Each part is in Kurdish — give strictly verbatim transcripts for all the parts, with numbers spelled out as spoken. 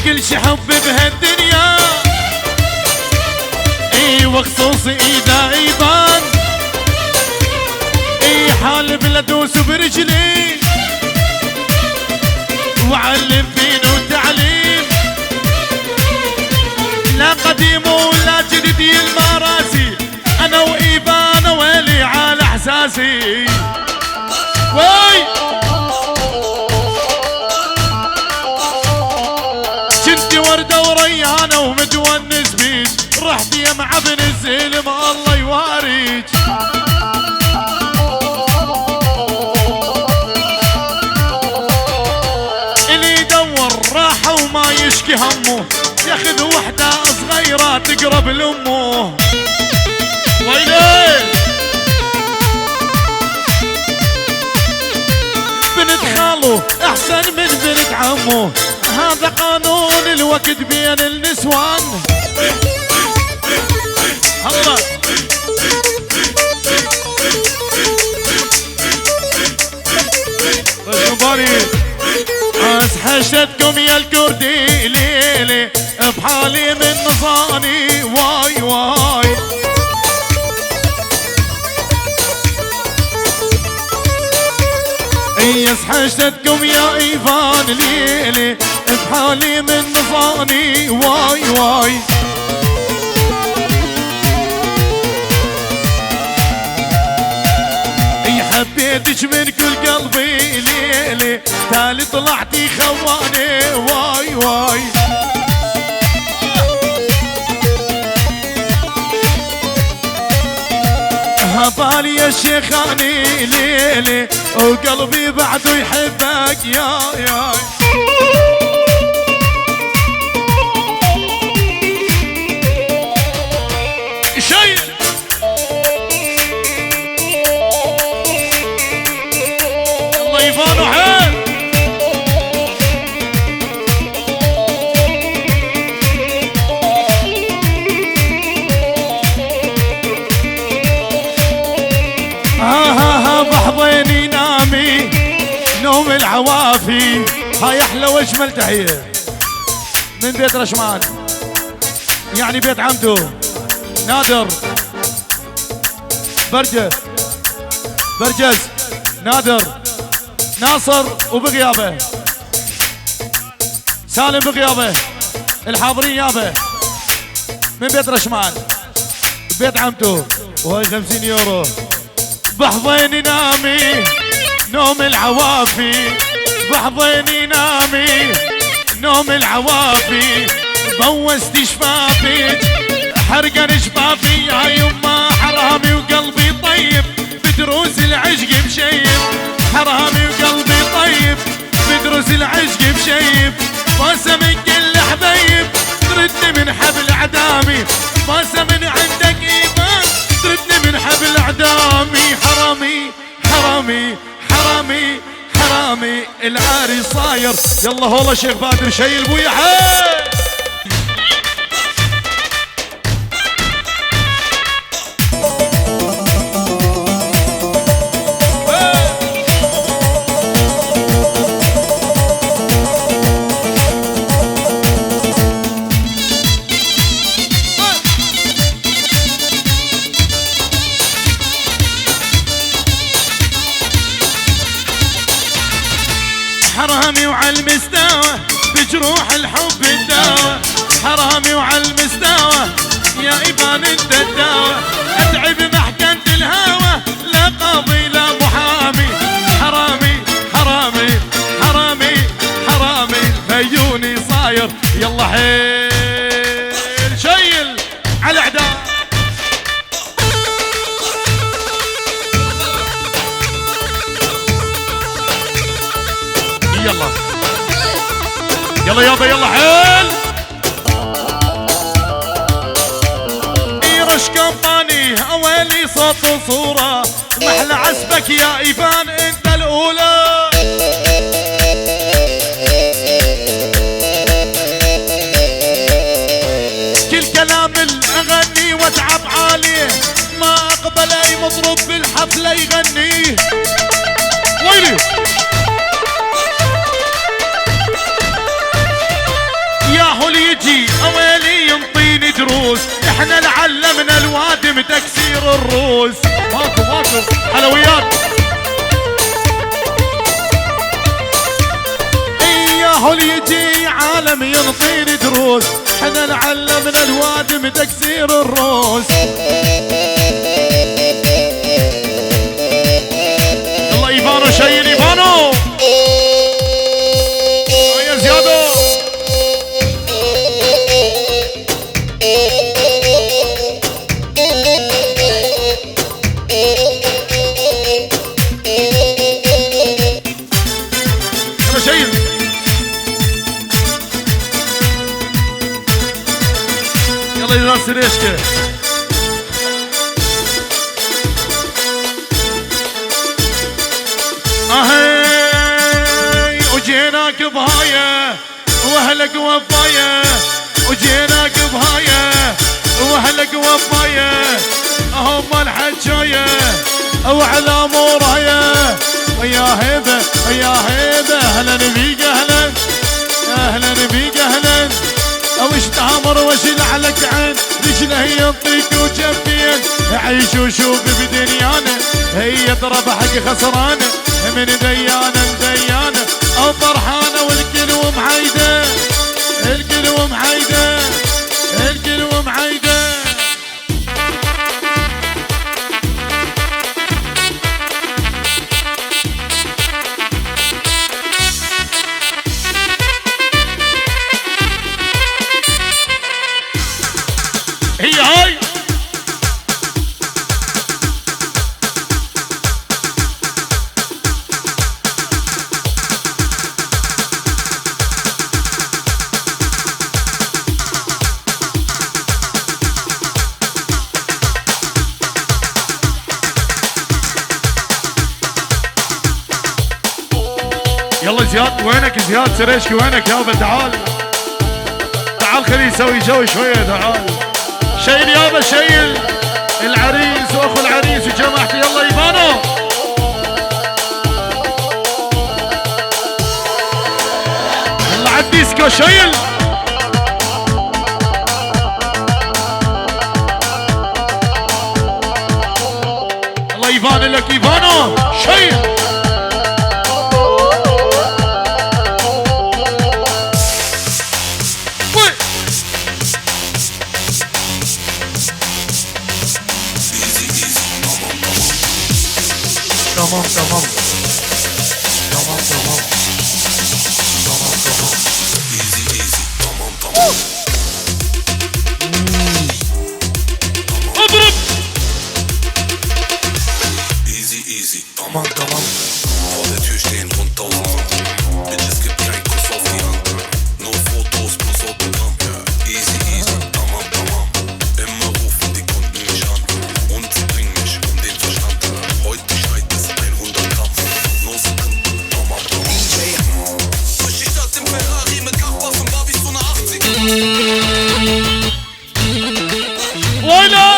كل شي حبي بهالدنيا. اي وخصوصي اذا ايفان. اي حالب لدوس برجلي. وعلم فينو تعليم. لا قديم ولا جديد يلمى راسي. انا وايفان ويلي على احساسي. وي. كنت وردة وريانة ومتونس بيج. رحت يم عبن الزلم الله يواريج. اللي يدور راحة وما يشكي همه. ياخذ وحدة صغيرة تقرب لأمه. ويلي. بنت خالو أحسن من بنت عمو. هذا قانون الوقت بين النسوان. الله. بس مباري. أسحشتكم يا الكردي ليلي. بحالي من نظاني واي واي. يس حشتكم يا ايفان ليلي. بحالي من نظاني واي واي. اي حبيتك من كل قلبي ليلي. تالي طلعتي خواني واي واي. هبالي يا شيخاني ليلي. وقلبي بعده يحبك يا يا. شيء. الله يبارك حيل. ها ها ها بحضيني نامي نوم العوافي. هاي احلى واجمل تحيه من بيت رشمان، يعني بيت عمتو نادر. برجس، برجس، نادر، ناصر وبغيابه، سالم بغيابه، الحاضرين يابه من بيت رشمان، بيت عمتو، وهاي خمسين يورو. بحضيني نامي نوم العوافي، بحضيني نامي نوم العوافي. بوست شفافك حرقن شفافي يا يما، حرامي وقلبي طيب بدروس العشق مشيب، حرامي وقلبي طيب بدروس العشق مشيب. باسة من كل حبيب تردني من حبل عدامي، باسة من عندك ايمان تردني من حبل عدامي. حرامي حرامي، حرامي، حرامي، العاري صاير. يلا هولا شيخ بادر، شيل بويا، حي! حرامي وعلى المستوى، بجروح الحب الداوى. حرامي وعلى المستوى، يا إيفان انت الداوى. أتعب محكمة الهوى، لا قاضي لا محامي. حرامي، حرامي، حرامي، حرامي، عيوني صاير. يلا حيل شيل على عداد. يلا. يلا يابا، يلا حيل. إيرش كمباني، أولي صوت وصورة. محلى عزبك يا إيفان، أنت الأولى. كل كلام الأغاني واتعب عالي، ما أقبل أي مطرب بالحفلة يغني. ويلي. احنا اللي علمنا الوادم تكسير الروس. ماكو، ماكو حلويات. اياه اللي يجي عالم ينطيني دروس. احنا اللي علمنا الوادم تكسير الروس. يلا ايفانو، شيل ايفانو. يا زيادو. يلا شيل. يلا يا ناصر، ايش كيف؟ اهي وجيناك بهايه. واهلك وفايه، وجيناك بهايه، واهلك وفايه، هم الحجايه، وعلى مورايه. يا هيبه، يا هيبه، اهلا بيك، اهلا، اهلا بيك، اهلا. وش تامر وش لعلك عين، رجله ينطيك وجبين، عيش وشوف بدنيانا، هي تربحك خسرانه. من ديانة لديانة، أو فرحانة والكل ومعيدة، الكل ومعيدة، الكل ومعيدة. هي هاي. يلا زياد، وينك زياد سريشكي، وينك يابا؟ تعال، تعال خلينا نسوي جو شوية، تعال. شيل يابا، شيل. العريس واخو العريس وجماعته، يلا ايفانو. يلا عالديسكو، شيل. الله يبان لك ايفانو، شيل. تمام، تمام. تمام، تمام. تمام، تمام. ايزي، ايزي. تمام، تمام. اضرب. Easy, easy. Tamam, tamam. Vor der Tür stehen rund tausend Mann. Bitches gibt keinen Kuss auf die Hand. Nur Fotos plus Autogramm. Easy, easy. Tamam, tamam. Immer rufen die Kunden mich an. Und sie bringen mich um den Verstand. Heute schneit es hundert Gramm. Nur Sekunden. Tamam, tamam. Durch die Stadt im Ferrari mit Nachbarn von Barbie so eine achtzig. ولا.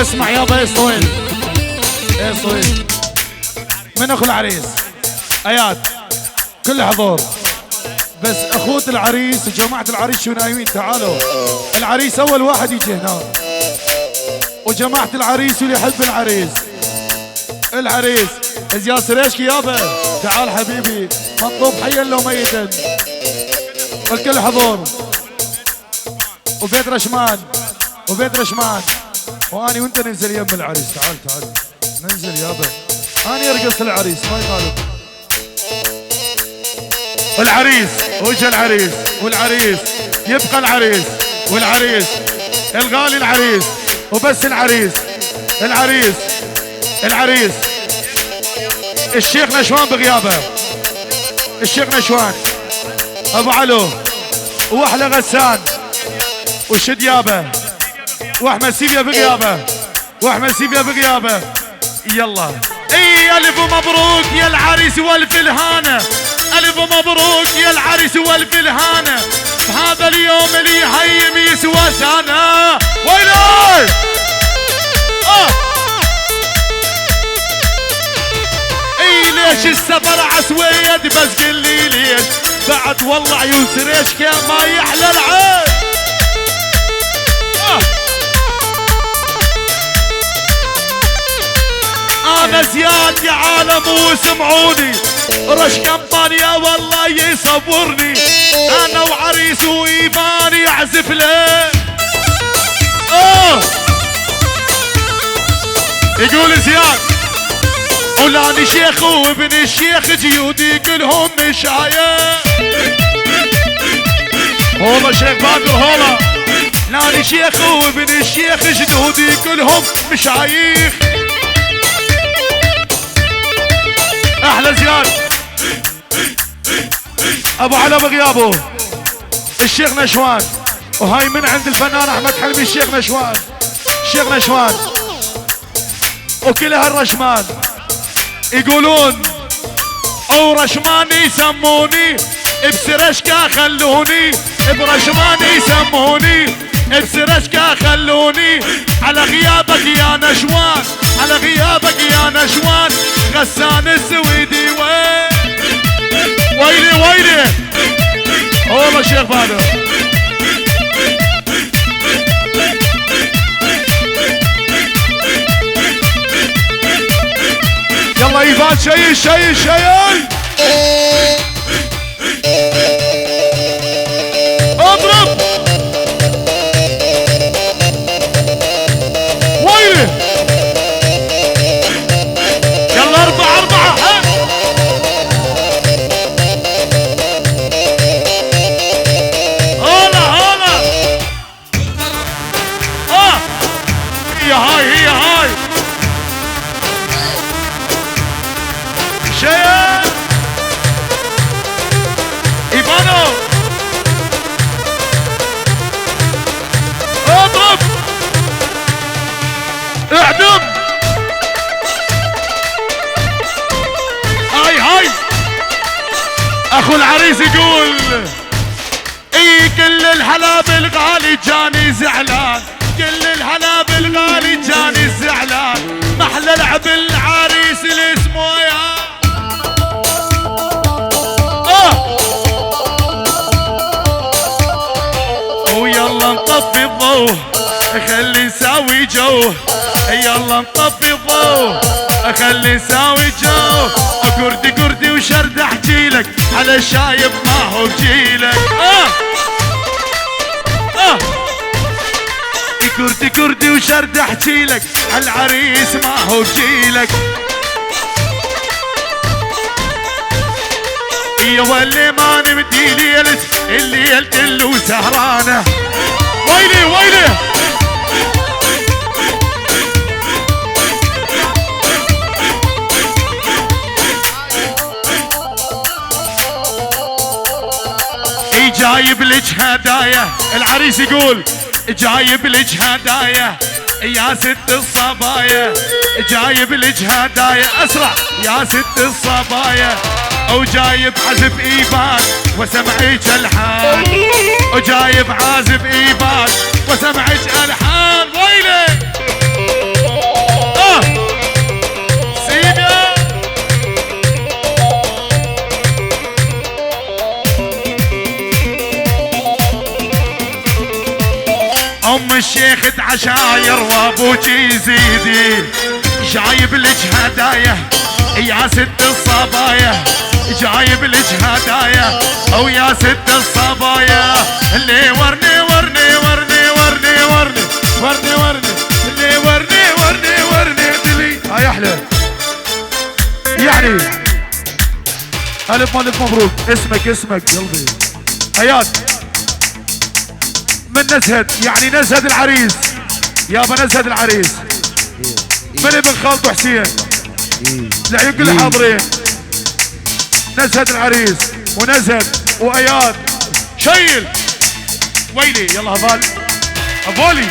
اسمع يابا، ايش طويل؟ ايش طويل؟ من اخو العريس؟ اياد. كل حضور. بس اخوة العريس وجماعة العريس شو نايمين؟ تعالوا. العريس اول واحد يجي هنا. وجماعة العريس واللي يحب العريس. العريس. زياد سريشكي يابا. تعال حبيبي. مطلوب حيا لو ميتا. الكل حضور. وبيت رشمان. وبيت رشمان. واني وانت ننزل يم العريس. تعال، تعال. ننزل يابا. اني ارقص العريس، ما يخالف. العريس، وجه العريس، والعريس، يبقى العريس، والعريس، الغالي العريس، وبس العريس، العريس، العريس، الشيخ نشوان بغيابه، الشيخ نشوان، ابو علو، واحلى غسان، وشديابه، واحمد سيبيا بغيابه. واحمد سيبيا بغيابه. يلا. اي الف مبروك يا العريس والف الهانه. الف مبروك يا العريس والف الهانه. بهذا اليوم اللي يهيم يسوى سنه. ويلي. آه. اي ليش السفر عسويد بس قلي ليش. بعد والله عيون سريش كان ما يحلى العين. آه. أنا زياد يا عالم وسمعوني، رش كمبانيا والله يصورني. أنا وعريس وإيفان يعزف له. آه. يقول زياد: ولاني شيخ وابن الشيخ جيودي كلهم مشايخ. هولا شيخ باقر، هولا. لاني شيخ وابن الشيخ جدودي كلهم مشايخ. أحلى زياد. أبو على بغيابه. الشيخ نشوان. وهاي من عند الفنان أحمد حلمي، الشيخ نشوان. الشيخ نشوان. وكل هالرشمان يقولون: أو رشمان يسموني، بسرشكا خلوني، برشمان يسموني، بسرشكا خلوني، على غيابك يا نشوان، على غيابك يا نشوان، غسان السويدي وين؟ ويلي، ويلي. والله شيخ بدر. يلا إيفان، شيل، شيل، شيل. اضرب. ويلي. يلا أربعة، أربعة، ها. هلا، هلا. آه. هي هاي، هي هاي. شيل. إيفانو. اضرب. اعدم. هاي، هاي. أخو العريس يقول: اي كل الهلا بالغالي جاني زعلان، كل الهلا بالغالي جاني زعلان، محلى لعب العريس اللي اسمه يا. آه. ويلا نطفي الضو، خلي نساوي جو، يلا نطفي الضو، خلي نساوي جو. كردي كردي وشرد احكي لك، على شايب ما هو بجيلك. آه. آه. كردي كردي وشرد احكي لك، العريس ما هو بجيلك. يا ولي ما نمدي ليلة، الليل كله سهرانة. ويلي، ويلي. إي جايب لك هدايا، العريس يقول: جايب لك هدايا يا ست الصبايا، جايب لك هدايا، أسرع، يا ست الصبايا. وجايب عزف إيفان وسمعك ألحان، وجايب عازف إيفان وسمعك ألحان. ويلي. آه. سيدي. أم الشيخ تعشاير وأبوك يزيدي، جايب لك هدايا يا ست الصبايا، جايب لك هدايا أو يا ست الصبايا. لي ورني، ورني، ورني، ورني، ورني، ورني، ورني، لي ورني، ورني، ورني، دلي. هاي أحلى. يعني. ألف ما ألف مبروك. اسمك، اسمك قلبي. أياد. من نزهة، يعني نزهة العريس. يابا نزهة العريس. من ابن خالته حسين. العيون كل حاضرين. نزهة العريس. ونزهة وأياد. شيل. ويلي، يلا هبال. هبولي.